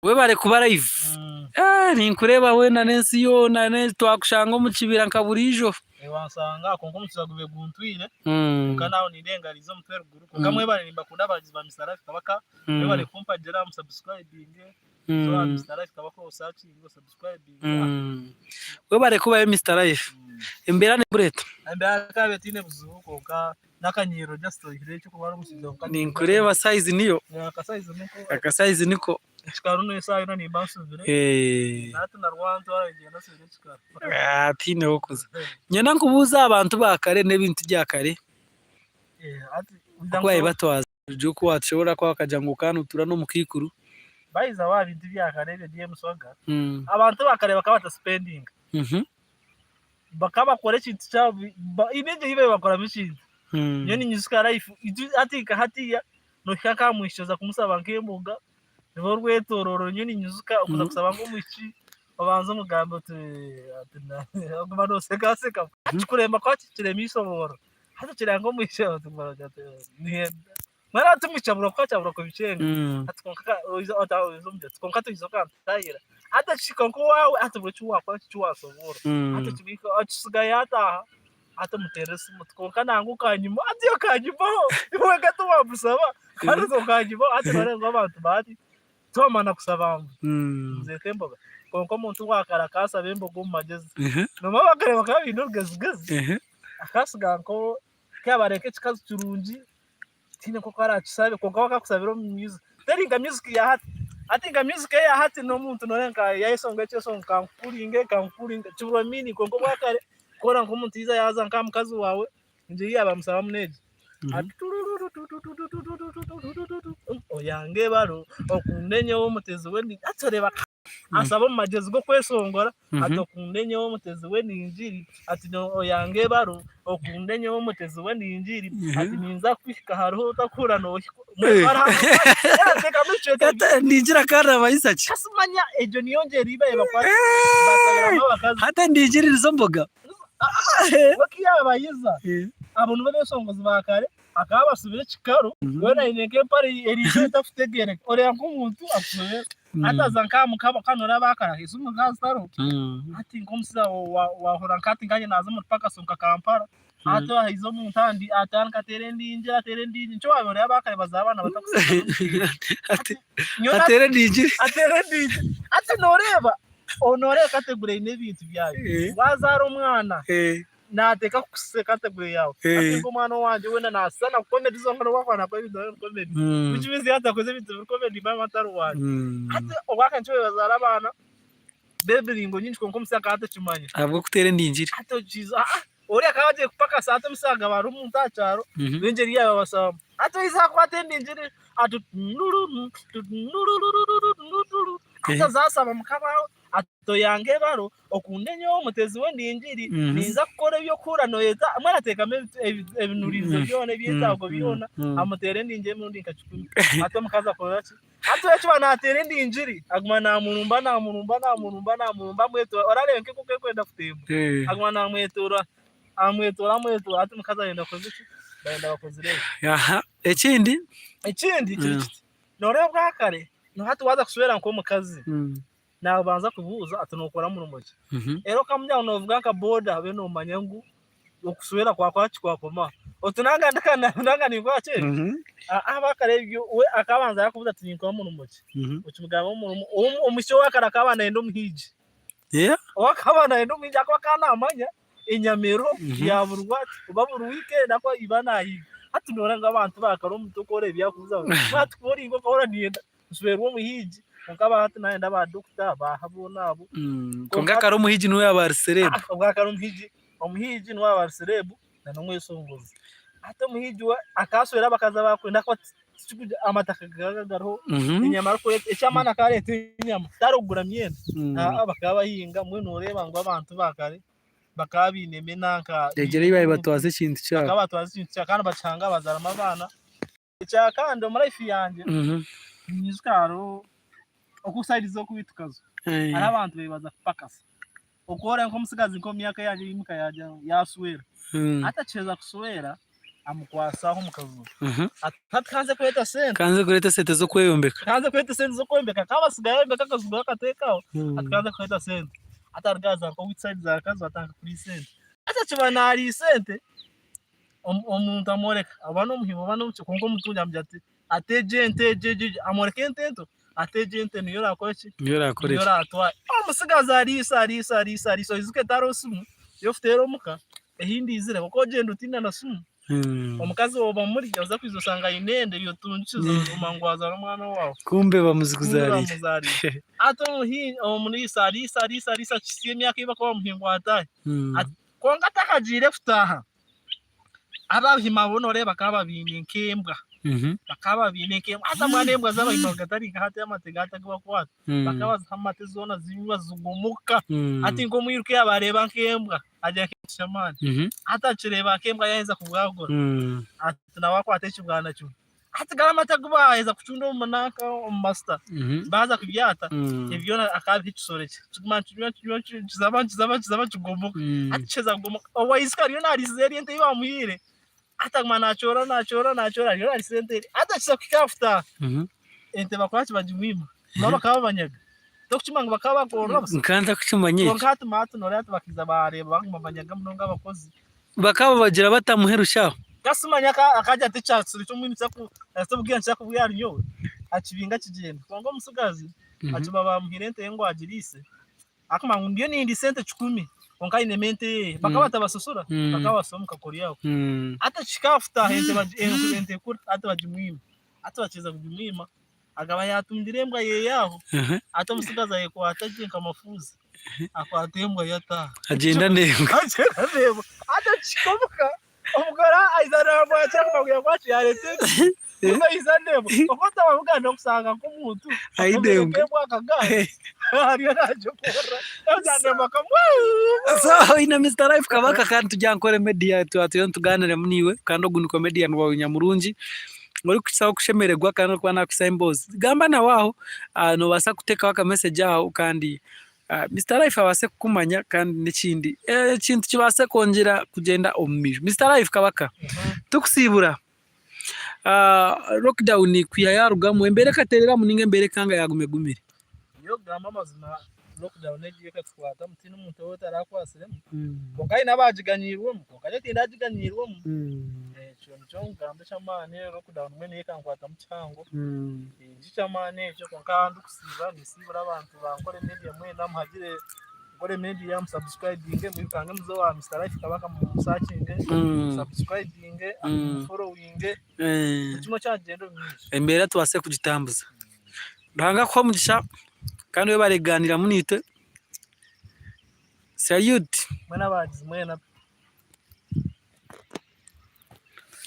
Webare kuba live. Eh, ninkureeba weena n'ensi yoona ne twakushanga omu kibira nka buriijo. Eh, wansanga kwonka omukiza gube guntwire kwonka naawe nindengariza omutwe eruguru kwonka mwebare nimbakunda abahagizi ba Mister Life Kabaka mwebare kumpagira mu subscribinge so aha Mister Life Kabaka osakinge osubscribinge Webare kubayo Mister Life. Embeera nekureta. Embeera ekaba etaine buzibu kwonka N'akanyiriro just oihireho eky'okurwara omushaija kwonka Ninkureeba size niyo. Aka size niko. Aka size niko. Ekikaru n'esaaha yoona nimba nsubire. Hati na rwantwara nigyenda nsubire ekikaru. Tihaine h'okuza. Niinyenda nkubuuze aha bantu ba kare n'ebintu bya kare oku baabaire batwaza. Oku waatushobora kuba wakagira ngu okaba nootuura n'omukaikuru. By the way aha bintu bya kare ebyo by'emiswaga, abantu ba kare bakaba batasipendinga. Bakaba bakora ekintu kyabo, haine egyo ei baabaire bakoramu ekintu. Nyowe ninyijuka life hati nka hatiiya noohika nk'aha mwishiki oza kumusaba nk'emboga ruba orwetoorooro nyowe ninyijuka okuza kusaba nk'omwishiki obanze omugambe oti oguma noosekaseka kikuremba kuba kikirema eishobooro hati okireba nk'omwishiki Mbwenu hati omwishiki abura kuha kyabura kubikyenga hati kwonka oija omugira oti kwonka toija okantahira hati ekihika nk'owaawe hati buri eki waakora eki waasoboora hati okibika okisiga yaataaha hati omuteerera esimu oti kwonka nangwa okanyima hati okanyimaho iwe nka tiwamusaba kandi okanyimaho hati nooreeba ngu abantu bahati twamara kusaba ngu nzeete emboga kwonka omuntu waakare akasaba emboga omu magyezi noomanya abakare bakaba baine orugezigezi akasiga nko Kyabaire nk'ekikazi kirungi tihaine nk'oku araakisabe kwonka we akakusabira omu music. Teri nka music ya hati, hati nka music eya hati n'omuntu nooreeba nka yaayeshongora ekyeshongoro kankukuringe kankukuringe kibura meaning kwonka obwa kare ku orikureeba nk'omuntu yaija yaaza nk'aha mukazi waawe enju ei yaaba naamusabamu n'egi ati tururutututututututututututu oyange baro okunde nyowe omutezi w'enimi hati oreeba Asaba omu magyezi g'okweshongora ati, Okunde nyowe omutezi w'eningiri, ati, Oyange ebaro, okunde nyowe omutezi w'eningiri, ati, Ninza kuhika hariho otakuhurira noohikwa. Endingira kandi abayisa ki? Kasi manya egyo niyo ngyero ei baabaire bakwata basabiramu abakazi. Hati endingira nizo mboga? We ku yaabayiza, abo nibo beeshongozi ba kare. Akaba abasubire ekikaru weena aine nk'empare eriiso etakutegereka oreeba nk'omuntu akushobera hati aza nka mukaba kandi noreeba abakare aha esimu zikaba zitariho hati nk'omushaija wahurira nka hati nkanye naaza omuri pakaso nka Kampala hati haiza omuntu andi atandika ateera endingira ateera endingira nikyo wabiire oreeba abakare bazaara abaana batakushusha Ateera endingira ateera endingira hati noreeba noreeba category eine ebintu byayo wazaara omwana Naateeka kukushusha category yaawe. Hati nk'omwana owangye weena naashushana comedy zonka n'obu akuba naakora ebintu biri comedy. Which means yaaba atakoze ebintu biri comedy mba atari wangye. Hati obwakanye bazaara abaana b'emiringo nyingi kwonka omutsya akaba atakimanya. Ahabw'okuteera endingiri. Hati okiiza aa oriya akaba agiire kupakasa hati omutsya akaba ari omuntu aha kyaro n'engyeri yaaba bashamu. Hati oiza akwata endingiri ati hati azaasaba mukama we. Ati oyange ebaro, okunde nyowe omutezi w'endingiri, ninza kukora eby'okuhurira noyeta, mbwenu ateekamu ebinurizo byona, ebyetaago byona, amuteera endingiri emirundi nka kikumi. Hati omukazi akora ki? Hati we ekiba naateera endingiri, aguma naamurumba, naamurumba, naamurumba, naamurumba, amwetoora, orareeba nk'enkoko erikwenda kutemba, aguma naamwetoora, amwetoora, amwetoora, hati omukazi ayenda kukoza ki? Bayenda bakozire ki? Aha, ekindi? Ekindi kiri kiti, nooreeba obwakare, hati waaza kushwera nk'omukazi, Naabanza kubuuza ati nookora murimo ki? Reero okamugira ngu noovuga nka boda obe noomanya ngu okushwera kwakora ki kwakoma aha. Oti nanga nanga ninkora ki? Ahabw'akare ebyo we akabanza yaakubuuza ati ninkora murimo ki? Okimugamba omurimo, omwishiki owaakare akaba naayenda omuhiigi. Ow'akaba naayenda omuhiigi ahakuba akaba naamanya enyama eriho ya buri what oba buri weekend ahakuba iba naahiiga. Hati nooreeba ngu abantu baakare omuntu okora ebi arikubuuza ngu hati ku ori okahurira niinyenda Nshwerwa omuhiigi kwonka aba hati nayenda ba doctor baaha boona abo. Kwonka kare omuhiigi niwe yaaba ari celeb. Obwa kare omuhiigi omuhiigi niwe yaaba ari celeb na n'omweshongozi. Hati omuhiigi we akashwera abakazi abu arikwenda ahakuba tikikugira amataka gakaba gariho enyama arikureeta eky'amaani akaba areeta enyama tarikugura myenda bakaba bahinga mbwenu noreeba ngu abantu ba kare bakaba bainemu enanka Reero ei baabaire batwaza ekintu kyabo. Bakaba batwaza ekintu kyabo kandi bakihanga bazaaramu abaana. Ekyakandi omu life yangye ninyijuka hariho oku side z'oku tukazo hariho abantu bebaza kupakasa okworeka nk'omutsigazi nk'omu myaka eyangye yimuka yaagira ngu yaashwera hati akiheza kushwera. Amukwatsa aho omu kaju. Ati hati ka nze kweta sente. Ka nze kureeta esente z'okweyombeka. Ka nze kweta esente z'okwombeka. Akaba asigaire ayombeka akaju akateeka aho. Ati ka nze kweta sente. Hati aruga aza nk'owaitu side za Kazo atandika kuriisa ente. Hati akiba naariisa ente, omuntu amworeka oba n'omuhimba oba n'omuki kwonka omutungi amugira ati ati egi ente egi egi egi amworeka ente ento ati egi ente niyo orakora ki? Niyo orakora Niyo eki. oratwara. Omutsigazi ariisa ariisa ariisa ariisa oijuke tariho simu y'okuteera omuka ehindi eizire kwonka ogyenda otaine na simu omukazi woba muri oza kwija osanga aine enda eyo otungikize omanya ngu wazaara omwana owaawe. Kumbe bamuzikuzaariire. Bamuzaariire. Hati omuriisa ariisa ariisa ariisa akihitsya emyaka ei barikuba bamuha ngu ataahe. Ati kwonka atakagiire kutaaha, Abahima bo noreeba bakaba babaine nk'embwa, bakaba babaine nk'embwa haza mbwenu embwa z'abahima gatari nka hati amate ga hati agu bakukwata, bakaba baziha amate zoona zinywa zigumuka, hati nk'omwiruka yaaba areeba nk'embwa agira nk'ekintu ky'amaani, hati akireeba nk'embwa yaaheza kubwagura ati nawe akwata ekibwana kimwe. Hati gari amate agu baaheza kucunda omu nanka omu masita baaza kubyata ebi byona akaabiha ekisoro eki kiguma nikinywa nikinywa nikizaba nikizaba nikizaba kigumuka hati kiheza kugumuka owaisiki ariyo naariisiza eri ente ei baamuhaire hati aguma naakyorora naakyorora naakyorora ariyo naariisiza ente eri hati akiheza kuhika aha kutaaha ente bakora ki bagimwima nabo bakaba babanyaga tokukimanya ngu bakaba bakorora busa Nkaba ntakukimanya ekyo. kwonka hati hati nooreeba hati bakaija baareeba baguma nibanyaga munonga abakozi. Bakaba bagira batamuhe rushaho. Tasimanya akagira ati ekyasiri ky'omwini kyakubwira ahari nyowe akibinga akigyenda. Kwonka omutsigazi akiba bamuhaire ente ye ngu agiriise akamanya ngu ndiyo nindiisa ente kikumi kwonka ainemu ente eye. Bakaba batabasasura bakaba babasiba omu kakori ako. Hati ekihika aha kutaaha ente ekura hati bagimwima. Hati bakiija kugimwima akaba yaatungire embwa yeye aho hati omutsigazi ayekwata gye nka mafuuzi akwata embwa ye ataaha. Agyenda n'embwa. Agyenda n'embwa. Hati akihika omuka omugore aija naamwakira akamubwira ngu waakira yareeta embwa. Aija n'embwa. Oku otababugana okusanga nk'omuntu Aine embwa. embwa akagaari ariyo naagikurura. So oine Mister Life Kabaka kandi turi aha Nkore Media twaba nitugaaniramu naiwe kandi ogu ni comedian waawe nyamurungi orikukizaho kushemererwa kandi orikuba nakuhitsya emboozi. Gamba nawe aho, noobaasa kuteekaho aka message aho kandi Mister Life abaase kukumanya kandi n'ekindi ekintu kibaase kwongyera kugyenda omu maisho. Mister Life Kabaka, tukusiibura, lockdown kwiha yaarugamu embeera ekateereramu nainga embeera ekanga yaaguma egumire? Nyowe kugamba amazima lockdown egi ekatukwatamu tihaine omuntu ou etarakwasiremu kwonka haine abaagiganyiirwemu kwonka nyowe tindagiganyiirwemu ekyo nikyo nkugamba eky'amaani lockdown mbwenu yo ekankwatamu kihango nikyo ky'amaani ekyo kwonka ndikusiiba ninsiibura abantu ba Nkore Media mwena muhagire Nkore Media musubscribinge mwirukange muze owa Mister Life Kabaka mumusakinge musubscribinge mumuforowinge buri kimwe kyagyenda omu maisho. Embeera tubaase kugitambuza. Ruhanga akuhe omugisha kandi webare kuganiramu naitwe. Salute. Mwena abahagizi mwena.